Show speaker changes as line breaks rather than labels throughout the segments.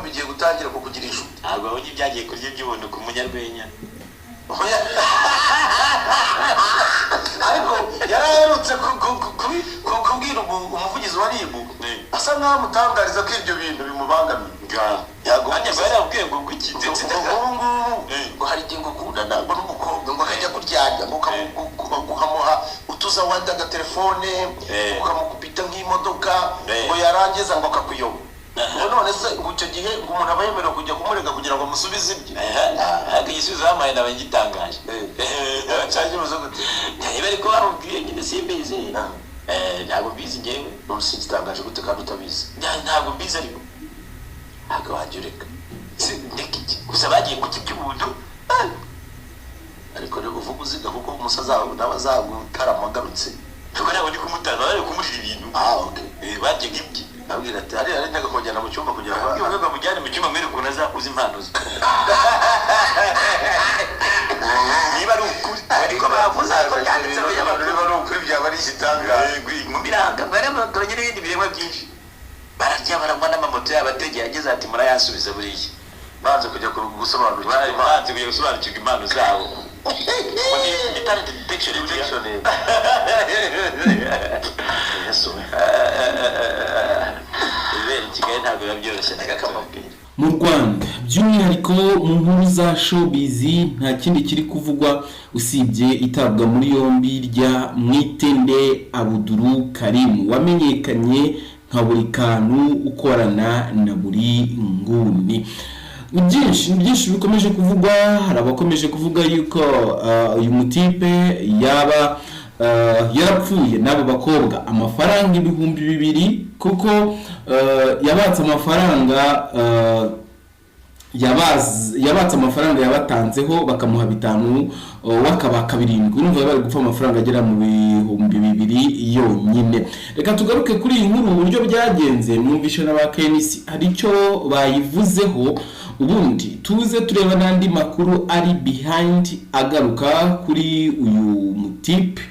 Bigiye gutangira kukugira inshuti.
Ntabwo babonye ibyagiye kurya iby'ubuntu ku munyarwenya.
Oya. Ariko yari aherutse kubwira umuvugizi wa RIB, asa nkaho amutangariza ko ibyo bintu bimubangamiye.
Nanjye ngo yarabwiye ngo kuki
Ngo ubu ngubu ngo hari igihe ngo ukundana ngo n'umukobwa, ngo akajya kuryarya, ngo ukamuha utuzawadi, agatelefone, ukamukubita nk'imodoka, ngo yarangiza ngo akakuyoba. Ngo none se ngo icyo gihe ngo umuntu aba yemerewe kujya kumurega kugira ngo amusubize ibye?
Ariko igisubizo bamuhaye nawe ngitangaje.
Cyagize gute?
Niba ariko bamubwiye nyine, simbizi. Ntabwo mbizi njyewe.
None se gitangaje gute kandi utabizi?
Ntabwo mbizi, ariko ntabwo wajya ureka. Ndeka iki? Gusa bagiye ku by'ubuntu.
Ariko rero uvuga uziga, kuko umusaza nawe azagutarama agarutse.
Ntabwo ntabwo ndi kumutanga, bari kumurira ibintu.
Ah, okay.
Baryaga ibye.
Abwira ati hari njyaga kujyana mu cyumba kugira ngo
Ababwira ngo bamujyane mu cyumba, mwereke ukuntu azakuza impano ze, niba ari ukuri. Ariko bavuze ko byanditse mu binyamakuru.
Niba ari ukuri byaba ari igitangaza.
Mu biranga barabatoranya n'ibindi biremwa byinshi, bararya, baranywa, n'amamoto yabo ategeye ageze ati: "Murayasubiza buriya."
Banze kujya gusobanukirwa impano.
Banze kujya gusobanukirwa impano zabo. Ngo ni talent detection buriya.
Detection. Yesu we.
Ibibera i Kigali ntabwo biba byoroshye na gato.
Mu Rwanda, by'umwihariko mu nkuru za showbiz, nta kindi kiri kuvugwa usibye itabwa muri yombi rya Mwitende Abuduru Karimu, wamenyekanye nka Buri Kantu, ukorana na Buri Nguni. Ni byinshi, ni byinshi bikomeje kuvugwa. Hari abakomeje kuvuga yuko uyu mutipe yaba yarapfuye n'abo bakobwa amafaranga 2000, kuko yabatse amafaranga, yabatse amafaranga yabatanzeho, bakamuha bitanu, wakabaka birindwi. Urumva bari gupfa amafaranga agera mu 2000 yonyine. Reka tugaruke kuri iyi nkuru, uburyo byagenze. Mwumvishe na ba KNC hari icyo bayivuzeho. Ubundi tuze tureba n'andi makuru ari behind agaruka kuri uyu mutipe,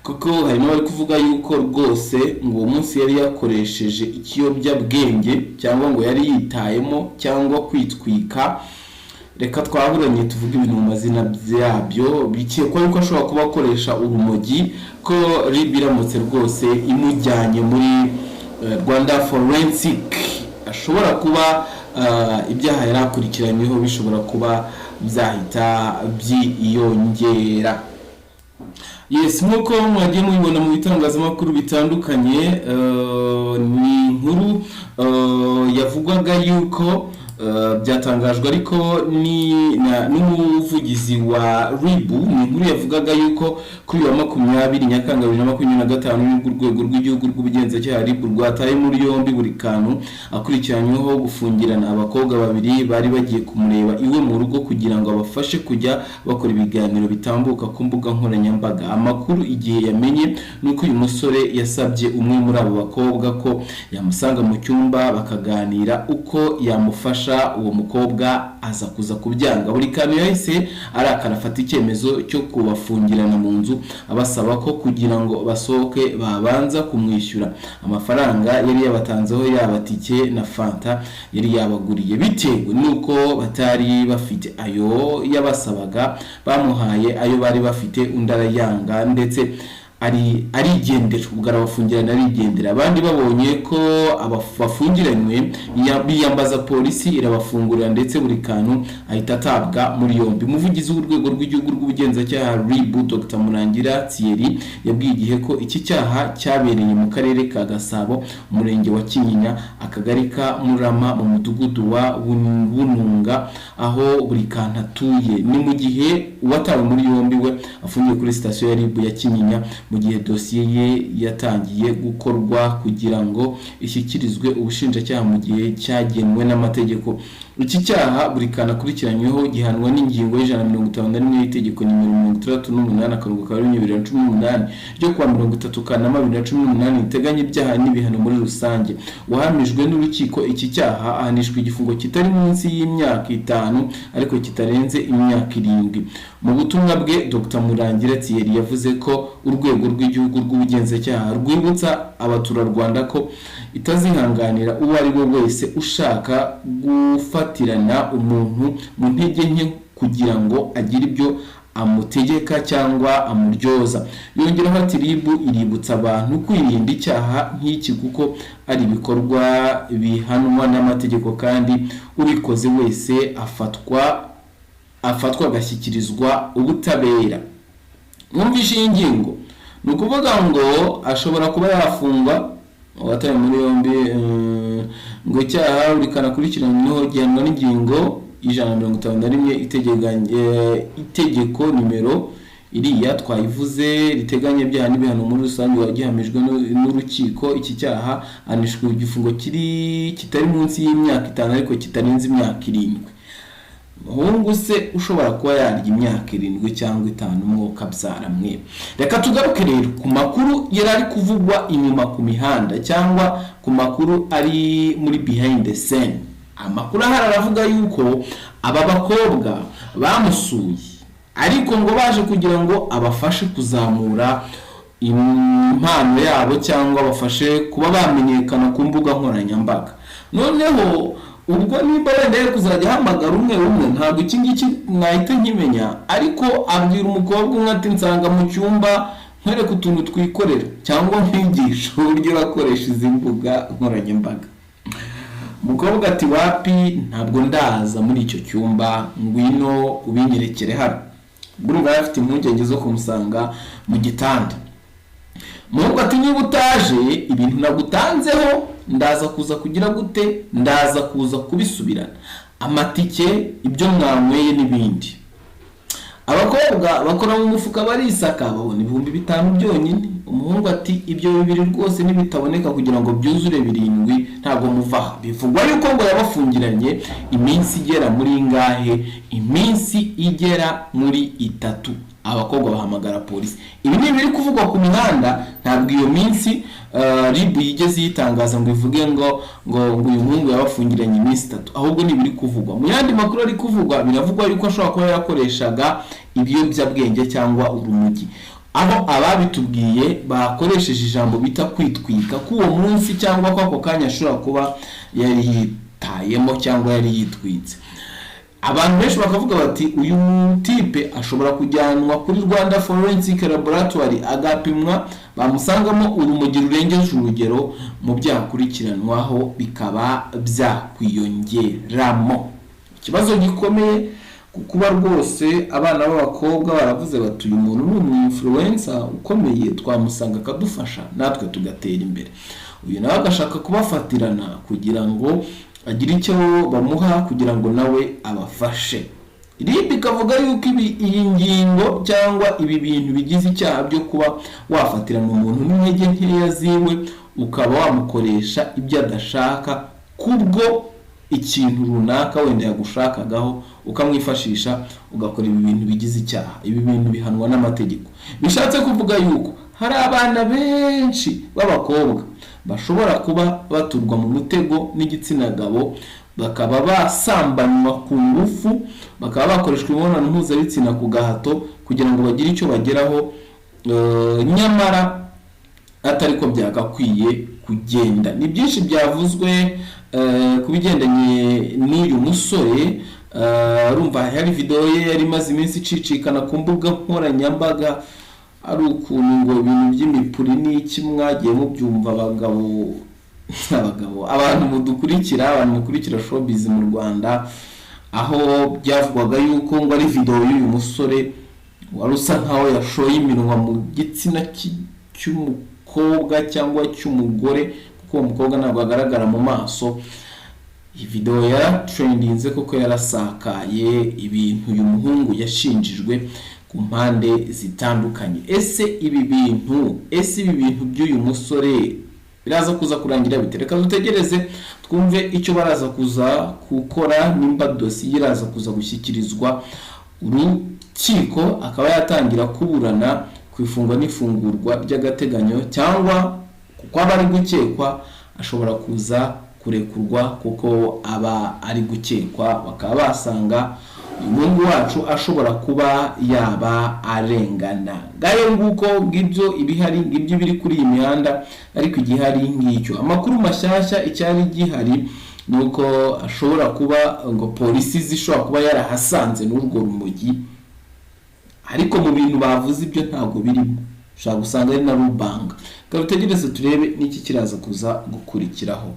kuko harimo abari kuvuga yuko rwose ngo uwo munsi yari yakoresheje ikiyobyabwenge, cyangwa ngo yari yitayemo, cyangwa kwitwika. Reka twahuranye tuvuge ibintu mu mazina byabyo. Bikekwa yuko ashobora kuba akoresha urumogi, ko RIB iramutse rwose imujyanye muri Rwanda Forensic, ashobora kuba ibyaha yari akurikiranyweho bishobora kuba byahita byiyongera. Yes, nk'uko mwagiye mubibona mu bitangazamakuru bitandukanye, ni inkuru yavugwaga yuko byatangajwe ariko ni n'umuvugizi wa RIB. Ni inkuru yavugaga yuko kuri uyu wa 20 Nyakanga 2025, nibwo Urwego rw'Igihugu rw'Ubugenzacyaha, RIB, rwataye muri yombi Buri Kantu, akurikiranyweho gufungirana abakobwa babiri bari bagiye kumureba iwe mu rugo kugira ngo abafashe kujya bakora ibiganiro bitambuka ku mbuga nkoranyambaga. Amakuru Igihe yamenye ni uko uyu musore yasabye umwe muri abo bakobwa ko yamusanga mu cyumba bakaganira uko yamufasha. Uwo mukobwa aza kuza kubyanga. Buri Kantu yahise arakara, afata icyemezo cyo kubafungirana mu nzu, abasaba ko kugira ngo basohoke babanza kumwishyura amafaranga yari yabatanzeho, yaba tike na fanta yari yabaguriye. Bitewe n'uko batari bafite ayo yabasabaga, bamuhaye ayo bari bafite, undi arayanga ndetse arigendera. Ubwo arabafungirana arigendera. Abandi babonye ko bafungiranywe, biyambaza polisi, irabafungurira, ndetse Buri Kantu ahita atabwa muri yombi. Umuvugizi w'Urwego rw'Igihugu rw'Ubugenzacyaha, RIB, Dr Murangira Thierry, yabwiye Igihe ko iki cyaha cyabereye mu Karere ka Gasabo, Umurenge wa Kinyinya, Akagari ka Murama, mu Mudugudu wa Bununga, aho Buri Kantu atuye. Ni mu gihe uwatawe muri yombi we afungiye kuri sitasiyo ya RIB ya Kinyinya, mu gihe dosiye ye yatangiye gukorwa kugira ngo ishyikirizwe ubushinjacyaha mu gihe cyagenwe n'amategeko. Iki cyaha Buri Kantu akurikiranyweho gihanwa n'ingingo ya 151 y'itegeko nimero 68/2018 ryo kuwa 30 Kanama 2018, riteganya ibyaha n'ibihano muri rusange. Uwahamijwe n'urukiko iki cyaha ahanishwa igifungo kitari munsi y'imyaka 5 ariko kitarenze imyaka 7. Mu butumwa bwe, Dr Murangira Thierry yavuze ko urwego Urwego rw'Igihugu rw'Ubugenzacyaha rwibutsa abaturarwanda ko itazihanganira uwo ari we wese ushaka gufatirana umuntu mu ntege nke kugira ngo agire ibyo amutegeka cyangwa amuryoza. Yongeraho ati: "RIB iributsa abantu kwirinda icyaha nk'iki kuko ari ibikorwa bihanwa n'amategeko, kandi ubikoze wese afatwa agashyikirizwa ubutabera." Mwumvishe iyi ngingo, ni ukuvuga ngo ashobora kuba yafungwa. Uwatawe muri yombi ngo icyaha rikanakurikiranyweho gihanwa n'ingingo 151 itegeko nimero iriya twayivuze riteganya ibyaha n'ibihano muri rusange. Wagihamijwe n'urukiko iki cyaha ahanishwa igifungo kitari munsi y'imyaka 5 ariko kitarenze imyaka 7. Umuhungu se ushobora kuba yarya imyaka 7 cyangwa 5, umwuka abyara mwe? Reka tugaruke rero ku makuru yari ari kuvugwa inyuma ku mihanda cyangwa ku makuru ari muri behind the scene. Amakuru ahari aravuga yuko aba bakobwa bamusuye, ariko ngo baje kugira ngo abafashe kuzamura impano yabo cyangwa abafashe kuba bamenyekana ku mbuga nkoranyambaga. Noneho ubwo nimba wenda yari kuzajya ahamagara umwe umwe, ntabwo iki ngiki mwahita nkimenya, ariko abwira umukobwa umwe ati: "Nsanga mu cyumba nkwereke utuntu twikorera cyangwa nkwigisha uburyo urakoresha izi mbuga nkoranyambaga." Umukobwa ati: "Wapi, ntabwo ndaza muri icyo cyumba, ngwino ubinyerekere hano." Urumva yari afite impungenge zo kumusanga mu gitanda. Umuhungu ati: "Niba utaje, ibintu nagutanzeho ndaza kuza kugira gute? Ndaza kuza kubisubirana, amatike, ibyo mwanyweye n'ibindi." Abakobwa bakora mu mufuka barisaka, babona 5000 byonyine. Umuhungu ati: "Ibyo bibiri rwose nibitaboneka kugira ngo byuzure 7, ntabwo muva aha." Bivugwa yuko ngo yabafungiranye iminsi igera muri ingahe? Iminsi igera muri 3. Abakobwa bahamagara polisi. Ibi ni ibiri kuvugwa ku mihanda, ntabwo iyo minsi RIB yigeze yitangaza ngo ivuge ngo uyu muhungu yabafungiranye iminsi 3, ahubwo ni ibiri kuvugwa. Mu yandi makuru ari kuvugwa, biravugwa yuko ashobora kuba yarakoreshaga ibiyobyabwenge cyangwa urumogi, aho ababitubwiye bakoresheje ijambo bita kwitwika, ko uwo munsi cyangwa ko ako kanya ashobora kuba yari yitayemo cyangwa yari yitwitse. Abantu benshi bakavuga bati: "Uyu type ashobora kujyanwa kuri Rwanda Forensic Laboratory agapimwa, bamusangamo urumogi rurengeje urugero, mu byakurikiranwaho bikaba byakwiyongeramo." Ikibazo gikomeye ku kuba rwose abana b'abakobwa baravuze bati: "Uyu muntu ni umu influencer ukomeye, twamusanga akadufasha natwe tugatera imbere." Uyu nawe agashaka kubafatirana kugira ngo agire icyo bamuha kugira ngo nawe abafashe. RIB ikavuga yuko iyi ngingo cyangwa ibi bintu bigize icyaha byo kuba wafatirana umuntu n'intege nkeya ziwe, ukaba wamukoresha ibyo adashaka kubwo ikintu runaka wenda yagushakagaho, ukamwifashisha ugakora ibi bintu bigize icyaha, ibi bintu bihanwa n'amategeko. Bishatse kuvuga yuko hari abana benshi b'abakobwa bashobora kuba baturwa mu mutego n'igitsina gabo, bakaba basambanywa ku ngufu, bakaba bakoreshwa imibonano mpuzabitsina ku gahato kugira ngo bagire icyo bageraho, nyamara atari ko byagakwiye kugenda. Ni byinshi byavuzwe ku bigendanye n'uyu musore. Urumva hari video ye yari imaze iminsi icicikana ku mbuga nkoranyambaga, ari ukuntu ngo ibintu by'imipuri n'iki mwagiye mubyumva. Abagabo, abantu mudukurikira, abantu mukurikira showbiz mu Rwanda, aho byavugwaga yuko ngo ari video y'uyu musore wari usa nkaho yashoye iminwa mu gitsina cy'umukobwa cyangwa cy'umugore, kuko uwo mukobwa ntabwo agaragara mu maso. Iyi video yaratrendinze kuko yarasakaye, ibintu uyu muhungu yashinjijwe ku mpande zitandukanye. Ese ibi bintu by'uyu musore biraza kuza kurangira bite? Reka dutegereze twumve icyo baraza kuza gukora, nimba dosiye iraza kuza gushyikirizwa urukiko akaba yatangira kuburana ku ifungwa n'ifungurwa by'agateganyo, cyangwa kuko aba ari gukekwa ashobora kuza kurekurwa kuko aba ari gukekwa, bakaba basanga Uyu muhungu wacu ashobora kuba yaba arengana. Ngayo nguko, ngibyo ibihari, ngibyo ibiri kuri iyi mihanda. Ariko igihari ngicyo, amakuru mashyashya icyari gihari ni uko ashobora kuba ngo polisi zishobora kuba yarahasanze n'urwo rumogi, ariko mu bintu bavuze ibyo ntabwo birimo. Ushobora gusanga ari na rubanga. Reka dutegereze turebe n'iki kiraza kuza gukurikiraho.